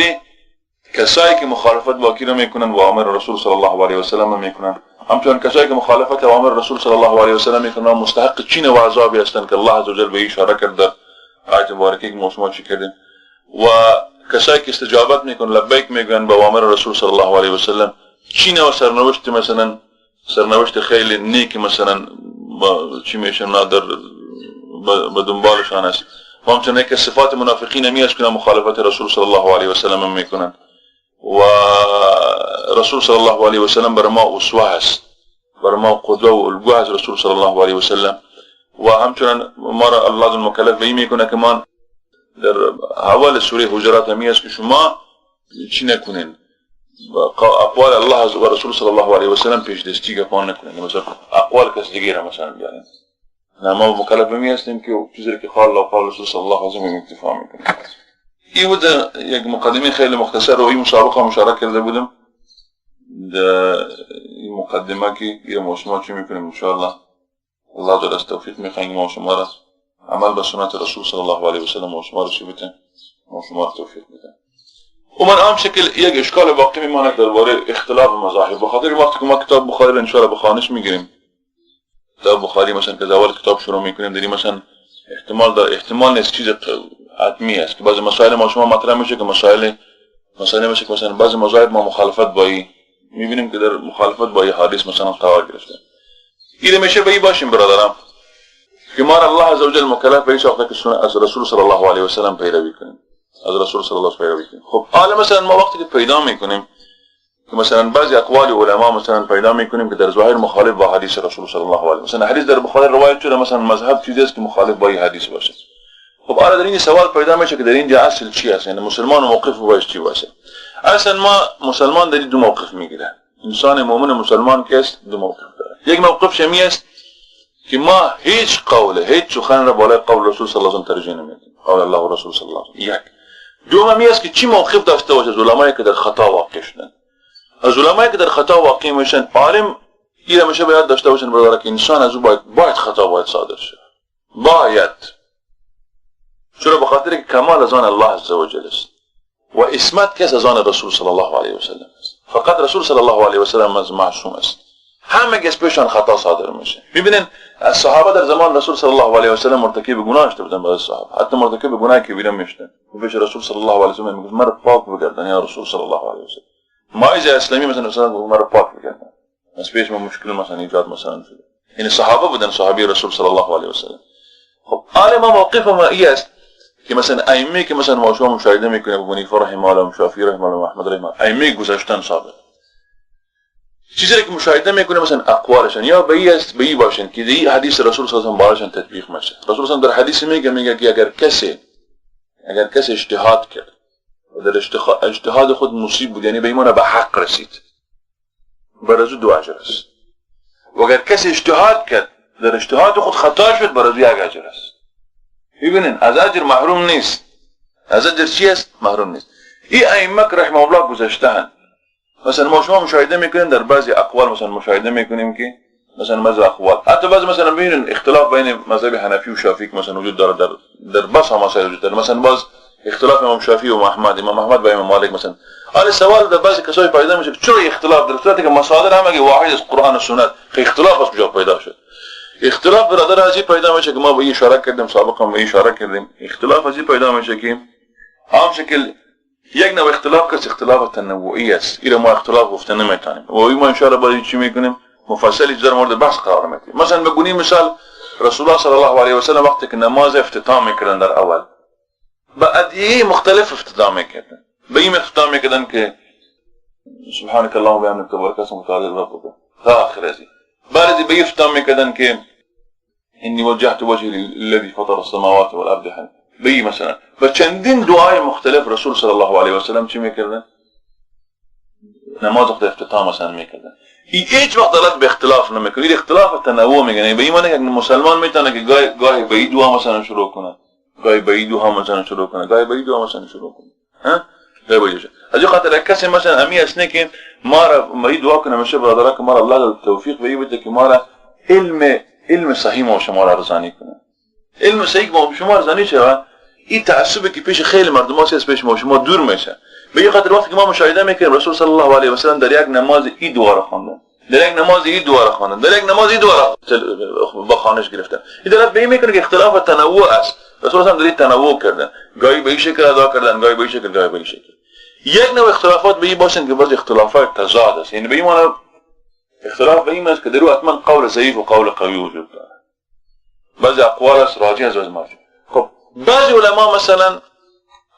کسایی که مخالفت با کی میکنن و اوامر رسول صلی الله علیه و سلم میکنن. همچنین کسایی که مخالفت اوامر رسول صلی الله علیه و سلم میکنن مستحق چین و عذابی هستند که الله عز وجل به اشاره کرد در آیت مبارکه که ما شما چی کردیم. و کسایی که استجابت میکنن لبیک میگن به اوامر رسول صلی الله علیه و سلم چین و سرنوشت مثلا سرنوشت خیلی نیک مثلا چی میشن در به دنبالشان است. و همچنین که صفات منافقین همی است که مخالفت رسول صلی الله علیه و سلم میکنن. و رسول صلی الله علیه و سلم بر ما اسوه است، بر ما قدوه و الگو است رسول صلی الله علیه و سلم. و همچنین ما را الله مکلف به این میکنه که ما در اول سوره حجرات همی است که شما چی نکنین، اقوال الله و رسول صلی الله علیه و سلم پیش دستی گپان نکنین، مثلا اقوال کس دیگه را مثلا بیارین. نه ما مکلف به می هستیم که چیزی که قال الله و قال رسول صلی الله علیه و سلم اکتفا میکنیم. این بود یک مقدمه خیلی مختصر و این مسابقه مشارکه کرده بودم در این مقدمه که یه ما شما چی میکنیم انشاءالله. الله جل از توفیق میخوایم ما شما را عمل به سنت رسول صلی الله علیه و سلم و شما را چی بده، ما شما را توفیق بده. و من عام شکل یک اشکال باقی میماند درباره اختلاف مذاهب، بخاطر وقتی که ما کتاب بخاری را انشاءالله به خوانش میگیریم، کتاب بخاری مثلا که اول کتاب شروع میکنیم در مثلا احتمال در احتمال نیست چیز حتمی است که بعضی مسائل ما شما مطرح میشه که مسائل مثلا میشه که مثلا بعضی مذاهب ما مخالفت با این میبینیم که در مخالفت با این حدیث مثلا قرار گرفته. این میشه به این باشیم برادرم که ما الله عز وجل مکلف به این ساخته که از رسول صلی الله علیه و سلم پیروی کنیم، از رسول صلی الله علیه و پیروی کنیم. خب حالا مثلا ما وقتی که پیدا میکنیم که مثلا بعضی اقوال علما مثلا پیدا میکنیم که در ظاهر مخالف با حدیث رسول صلی الله علیه و مثلا حدیث در بخاری روایت شده، مثلا مذهب چیزی است که مخالف با این حدیث باشه. خب حالا در این سوال پیدا میشه که در اینجا اصل چی است، یعنی مسلمان موقف باید چی باشه. اصلا ما مسلمان در دو موقف میگیره. انسان مؤمن مسلمان که است دو موقف داره. یک موقف شمی است که ما هیچ قول، هیچ سخن را بالای قول رسول صلی الله علیه و ترجیح نمیدیم، قول الله و رسول صلی الله علیه و. یک دوم همی است که چی موقف داشته باشه از علمایی که در خطا واقع شدن. از علمایی که در خطا واقع میشن، عالم این همیشه باید داشته باشن برادر که انسان از او باید خطا باید صادر شه، باید. چرا؟ به خاطر که کمال از آن الله عز وجل است و عصمت کس از آن رسول صلی الله علیه و سلم است. فقط رسول صلی الله علیه و سلم از معصوم است، همه کس پیشان خطا صادر میشه. میبینن از صحابه در زمان رسول صلی الله علیه و سلم مرتکب گناه شده بودن، بعض صحابه حتی مرتکب گناه کبیره میشدن. پیش رسول صلی الله علیه و سلم میگفت مرا پاک بگردن یا رسول صلی الله علیه و سلم. ماعز اسلامی مثلا گفت مرا پاک بگردن، از پیش ما مشکل مثلا ایجاد مثلا شده. یعنی صحابه بودن، صحابی رسول صلی الله علیه و سلم. خب حال ما موقف ما ای است که مثلا ائمه که مثلا ما شما مشاهده میکنیم، ابو حنیفه رحمه الله، شافعی رحمه الله، احمد رحمه الله، ائمه گذشتن سابق، چیزی که مشاهده میکنه مثلا اقوالشان یا به ای است به ای باشن که دی حدیث رسول صلی الله علیه و بالاشان تطبیق میشه. رسول صلی الله در حدیث میگه که اگر کسی اجتهاد کرد و در اجتهاد خود مصیب بود، یعنی به ایمان به حق رسید، بر از او دو اجر است. و اگر کسی اجتهاد کرد در اجتهاد خود خطا شد، بر از او یک اجر است. ببینین از اجر محروم نیست. از اجر چی است؟ محروم نیست. این ائمه که رحمه الله گذشته‌اند، مثلا ما شما مشاهده میکنیم در بعضی اقوال، مثلا مشاهده میکنیم که مثلا بعضی اقوال، حتی بعضی مثلا ببینین اختلاف بین مذهب حنفی و شافعی که مثلا وجود داره، در بس مسائل وجود داره. مثلا باز اختلاف امام شافعی و احمد، امام احمد با امام مالک مثلا. حالا سوال در بعضی کسایی پیدا میشه چرا اختلاف در صورتی که مصادر همگی واحد از قرآن و سنت، اختلاف از کجا پیدا شد؟ اختلاف برادر از این پیدا میشه که ما به اشاره کردیم سابقا، به اشاره کردیم، اختلاف از این پیدا میشه که هم شکل یک نوع اختلاف که اختلاف تنوعی است. این ما اختلاف گفته نمیتونیم و ما ان شاء الله باید چی میکنیم؟ مفصل در مورد بحث قرار میدیم. مثلا بگونیم مثال رسول الله صلی الله علیه و سلم وقتی که نماز افتتاح میکردن در اول با ادعیه مختلف افتتاح میکردن. به این افتتاح میکردن که سبحانك اللهم وبحمدك تبارك اسمك وتعالى ربك تا آخر از این. بعد به افتتاح میکردن که انی وجهت وجهی للذی فطر السماوات والارض حنیفا. به مثلا و چندین دعای مختلف رسول صلی الله علیه و سلم چی میکردن؟ نماز وقت افتتاح مثلا میکردن. هیچ وقت دلالت به اختلاف نمیکنه. این اختلاف تنوع میگن. به این معنی که مسلمان میتونه که گاهی به این دعا مثلا شروع کنه، گاهی به این دعا مثلا شروع کنه، گاهی به این دعا مثلا شروع کنه. ها گاهی به این. از این خاطر کسی مثلا امی است که ما را ما دعا کنه میشه برادرها که ما را الله توفیق به بده که ما را علم صحیح ما شما را ارزانی کنه. علم صحیح ما شما ارزانی شه، این تعصبی که پیش خیلی مردم هست پیش ما شما دور میشه. به این خاطر وقتی که ما مشاهده میکنیم رسول صلی الله علیه و سلم در یک نماز این دعا را خواندن، در یک نماز این دعا را خواندن، در یک نماز این دعا را با خوانش گرفتن. این دلالت به این میکنه که اختلاف تنوع است. رسول صلی الله علیه و سلم در تنوع کردن، گاهی به این شکل ادا کردن، گاهی به این شکل، گاهی به این شکل. یک نوع اختلافات به این باشن که بعضی اختلافات تضاد است. یعنی به این معنی اختلاف به این است که در او حتما قول ضعیف و قول قوی وجود داره. بعضی اقوال است راجح از مرجوح. خب بعضی علما مثلا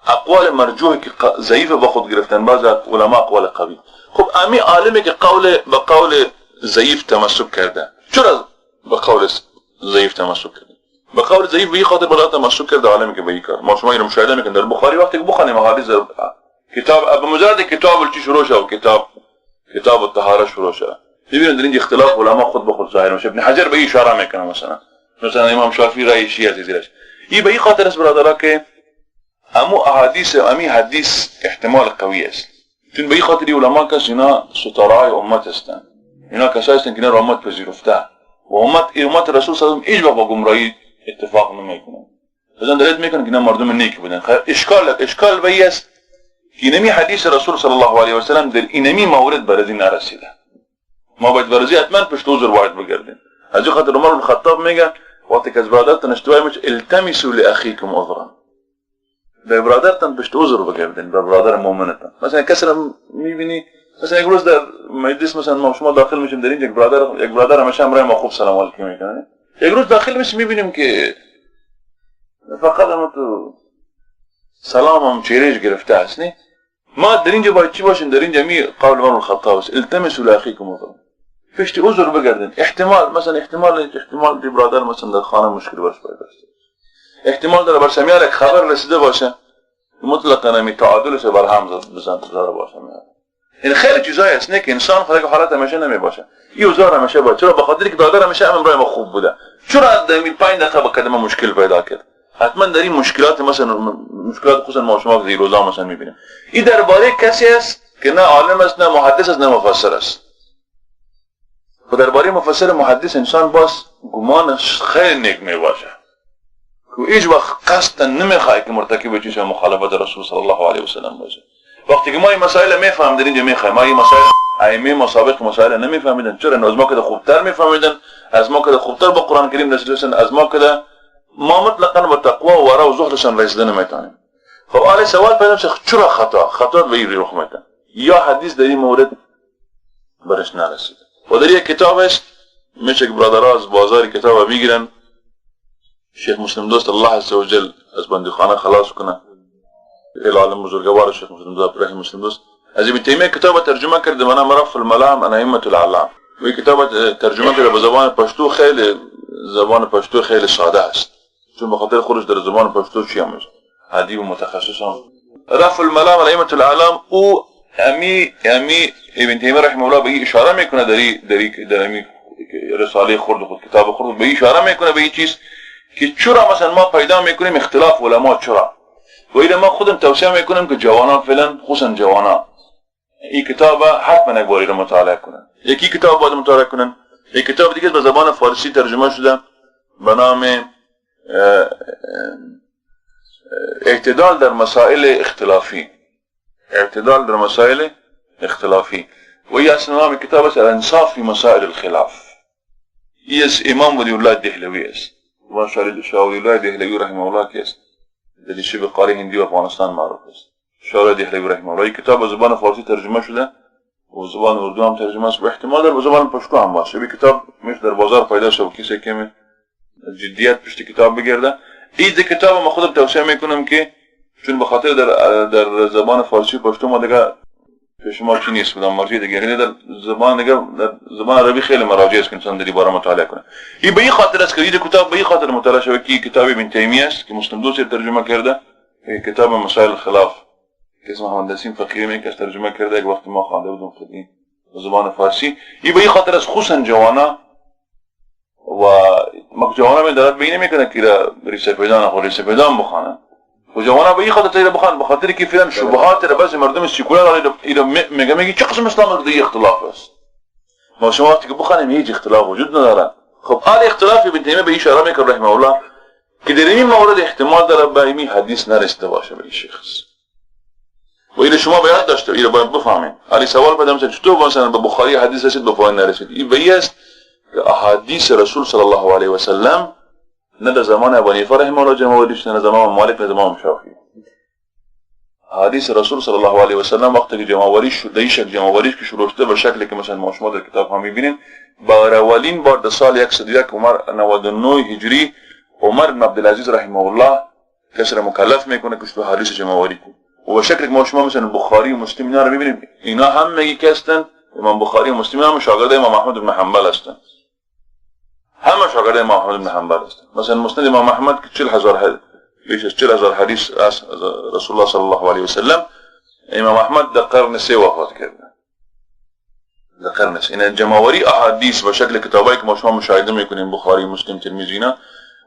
اقوال مرجوح که ضعیف با خود گرفتن، بعضی علما اقوال قوی. خب امی عالمی که قول به قول ضعیف تمسک کرده، چرا به قول ضعیف تمسک کرده؟ به قول ضعیف به خاطر برای تمسک کرده عالمی که به این کار. ما شما اینو مشاهده میکنیم در بخاری وقتی که بخونیم احادیث کتاب، به مجرد کتاب چی شروع شد، کتاب الطهاره شروع شد، ببینید در اینجا اختلاف علما خود به خود ظاهر میشه. ابن حجر به اشاره میکنه مثلا امام شافعی رأی شیعه زیرش. این به این خاطر است برادرها که امو احادیث امی حدیث احتمال قوی است. چون به این خاطر علما کس اینا ستاره امت هستند، اینا کسایی هستند که اینا امت پذیرفته و امت رسول صلی الله علیه و هیچ وقت با گمراهی اتفاق نمیکنن. مثلا دلالت میکنه که اینا مردم نیک بودن. اشکال به این است که اینمی حدیث رسول صلی الله علیه و سلم در اینمی مورد برازی نرسیده. ما باید برازی حتما پشت عذر باید بگردیم. از این خاطر عمر بن خطاب میگه وقتی که از برادرتان اشتباه میشه التمسوا لاخیکم عذرا، به برادرتان پشت عذر بگردین، به برادر مؤمنتان. مثلا کسی را میبینی، مثلا یک روز در مجلس مثلا ما شما داخل میشیم در اینجا، یک برادر همیشه همراه ما خوب سلام علیکم میکنه. یک روز داخل میشیم میبینیم که فقط هم تو سلام هم چهرهش گرفته است. نه ما در اینجا باید چی باشیم؟ در اینجا می قول عمر الخطاب است التمسوا لاخیکم عذرا، پشت عذر بگردین. احتمال مثلا احتمال دی برادر مثلا در خانه مشکل باشه پیدا شده، احتمال داره بر سمیار یک خبر رسیده باشه، مطلقا همی تعادلش بر هم بزن زده باشه. این خیلی چیزایی هست نه که انسان خود که حالت همیشه نمی باشه. این اوضاع همیشه باشه. چرا؟ به خاطر که دادر همیشه امرای ما خوب بوده. چرا در 5 دقیقه با کلمه مشکل پیدا کرد؟ حتما در این مشکلات، مثلا مشکلات خصوصا ما شما که روزا مثلا میبینیم، این درباره کسی است که نه عالم است، نه محدث است، نه مفسر است. و درباره مفسر محدث انسان باز گمانش خیلی نیک می باشه که هیچ وقت قصدا نمیخواد که مرتکب چیز مخالفت رسول صلی الله علیه و سلم باشه. وقتی که ما این مسائل میفهمیم در اینجا میخوایم، ما این مسائل ائمه مسابق مسائل نمیفهمیدن. چرا؟ از ما که خوبتر میفهمیدن، از ما که خوبتر با قرآن کریم رسیدن، از ما که ما مطلقا با تقوا و ورع و زهدشان رسیده نمیتونیم. خب آله سوال پیدا میشه چرا خطا به این رخ میده یا حدیث در این مورد برش نرسیده. و در یک کتاب است میشه که برادرها از بازار کتاب بگیرن، شیخ مسلم دوست الله عزوجل از بندیخانه خلاص کنه، العالم بزرگوار شیخ مسلم دوست ابراهیم مسلم دوست از ابن تیمیه کتاب ترجمه کرده به نام رفع الملام عن ائمه الاعلام. و کتاب ترجمه کرده به زبان پشتو، خیلی زبان پشتو خیلی ساده است، چون به خاطر خودش در زبان پشتو چی هم ادیب و متخصص هم. رفع الملام عن ائمه الاعلام او امی ابن تیمیه رحمه الله به اشاره میکنه در امی رساله خورد خود کتاب خورد به اشاره میکنه به این چیز که چرا مثلا ما پیدا میکنیم اختلاف علما چرا. و اینا ما خودم توصیه میکنم که جوانان فعلا خصوصا جوانان این کتاب حتما یک باری رو مطالعه کنن. یکی کتاب باید مطالعه کنن، یک کتاب دیگه به زبان فارسی ترجمه شده به نام اعتدال در مسائل اختلافی، اعتدال در مسائل اختلافی. و این اصلا نام کتاب است الانصاف فی مسائل الخلاف. این از امام ولی الله دهلوی است. امام شاه ولی الله دهلوی رحمه الله که است در شبه قاره هندی و افغانستان معروف است. شاه دهلوی رحمه الله کتاب به زبان فارسی ترجمه شده و زبان اردو هم ترجمه است و احتمال داره به زبان پشتو هم باشه. این کتاب میشه در بازار پیدا شه و کسی که جدیت پشت کتاب بگرده. این کتاب ما خودم توصیه میکنم که چون به خاطر در زبان فارسی پشتو ما دیگه پیش ما چی نیست بودم مرجع دیگه، یعنی در زبان دیگه در زبان عربی خیلی مراجع است که انسان در باره مطالعه کنه. این به این خاطر است که این کتاب به این خاطر مطالعه شده که کتاب ابن تیمیه است که مسلم دوست ترجمه کرده، کتاب مسائل الخلاف که اسم محمد نسیم فقیری که ترجمه کرده، یک وقت ما خوانده بودم خیلی به زبان فارسی. این به این خاطر است خصوصا جوانا و ما جوانا می دارد به این نمیکنه که ریسه پیدا نخور ریسه پیدا بخوانه و جوانا به این خاطر تایید بخوان به خاطر که فعلا شبهات را بعضی مردم سکولار اینا میگه چه قسم اسلام دیگه اختلاف است. ما شما وقتی که بخوانیم هیچ اختلاف وجود نداره. خب حال اختلاف ابن تیمیه به اشاره میکنه رحمه الله که در این مورد احتمال داره به این حدیث نرسیده باشه به این شخص. و اینو شما باید داشته اینو باید بفهمید. حالی سوال پیدا میشه چطور مثلا به بخاری حدیث رسید به فلان نرسید. این به است که احادیث رسول صلی الله علیه و سلم نه در زمان ابو حنیفه رحمه الله جمع آوری شده، نه زمان مالک، نه زمان شافعی. احادیث رسول صلی الله علیه و سلم وقتی که جمع آوری شده، این شکل جمع آوری که شروع شده به شکلی که مثلا ما شما در کتاب ها میبینیم، بار اولین بار در سال 101 عمر 99 هجری عمر بن عبدالعزیز رحمه الله کسی را مکلف میکنه که شو حدیث جمع آوری کنه. و به شکلی که ما شما مثلا بخاری و مسلم اینا رو میبینیم، اینا هم میگه که هستن امام بخاری و مسلم هم شاگرد امام احمد بن حنبل هستن، همه شاگرد امام احمد بن حنبل هستن. مثلا مسند امام احمد که 40,000 حدیث بیش از 40,000 حدیث از رسول الله صلی الله علیه و سلم، امام احمد در قرن 3 وفات کرده. در قرن 3. این جمع‌آوری احادیث به شکل کتابایی که ما شما مشاهده میکنیم بخاری، مسلم، ترمذی اینا،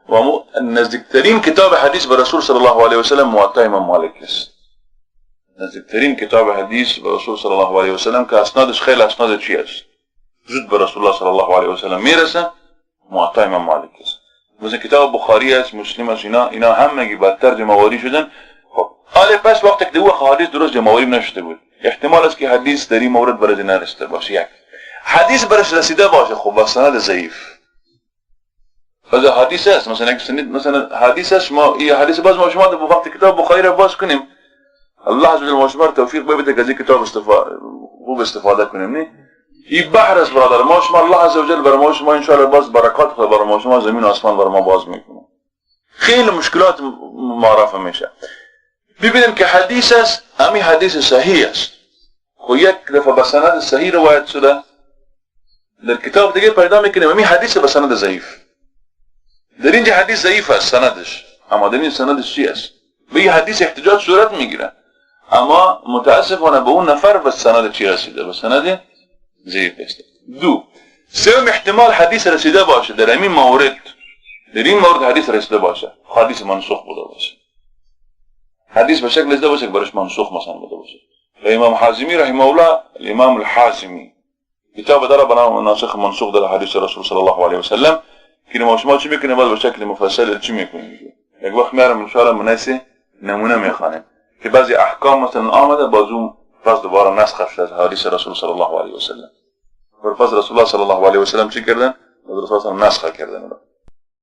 و نزدیکترین کتاب حدیث به رسول صلی الله علیه و سلم موطا امام مالک است. نزدیکترین کتاب حدیث به رسول صلی الله علیه و سلم که اسنادش خیلی اسناد چی است، زود به رسول الله صلی الله علیه و سلم میرسه، موطا امام مالک است. مثلا کتاب بخاری است، مسلم است، اینا همگی بدتر جمع آوری شدن. خب حالا پس وقتی که دو حدیث درست جمع آوری نشده بود، احتمال است که حدیث در این مورد برای نرسیده باشه. یک حدیث برش رسیده باشه خب با سند ضعیف. باز حدیث است مثلا یک سند، مثلا حدیث است ما این حدیث باز ما شما در وقت کتاب بخاری را باز کنیم، الله عز وجل ما شما توفیق بده که از این کتاب خوب استفاده کنیم. نه این بحر است برادر ما شما، الله عز وجل بر ما شما ان شاء الله باز برکات خود بر ما شما زمین و آسمان بر ما باز میکنه، خیلی مشکلات معرفه میشه. ببینیم که حدیث است، امی حدیث صحیح است، خو یک دفعه به سند صحیح روایت شده، در کتاب دیگه پیدا میکنیم امی حدیث به سند ضعیف. در اینجا حدیث ضعیف است سندش، اما در این سندش چی است؟ به این حدیث احتجاج صورت میگیره، اما متاسفانه به اون نفر به سند چی رسیده؟ به سند ضعیف است. دو، سوم احتمال حدیث رسیده باشه در این مورد، در این مورد حدیث رسیده باشه، حدیث منسوخ بوده باشه، حدیث به شکل رسیده باشه که برش منسوخ مثلا بوده باشه. امام حازمی رحمه الله، الامام الحازمی کتاب داره به نام ناسخ منسوخ در حدیث رسول صلی الله علیه و سلم که ما شما چی میکنیم؟ باز به شکل مفصل چی میکنیم؟ یک وقت میارم ان مناسب نمونه میخوانیم که بعضی احکام مثلا آمده، بازو پس دوباره نسخ شده از حدیث رسول صلی الله علیه و سلم. پس رسول الله صلی الله علیه و سلم چی کردن؟ رسول الله نسخ کردن.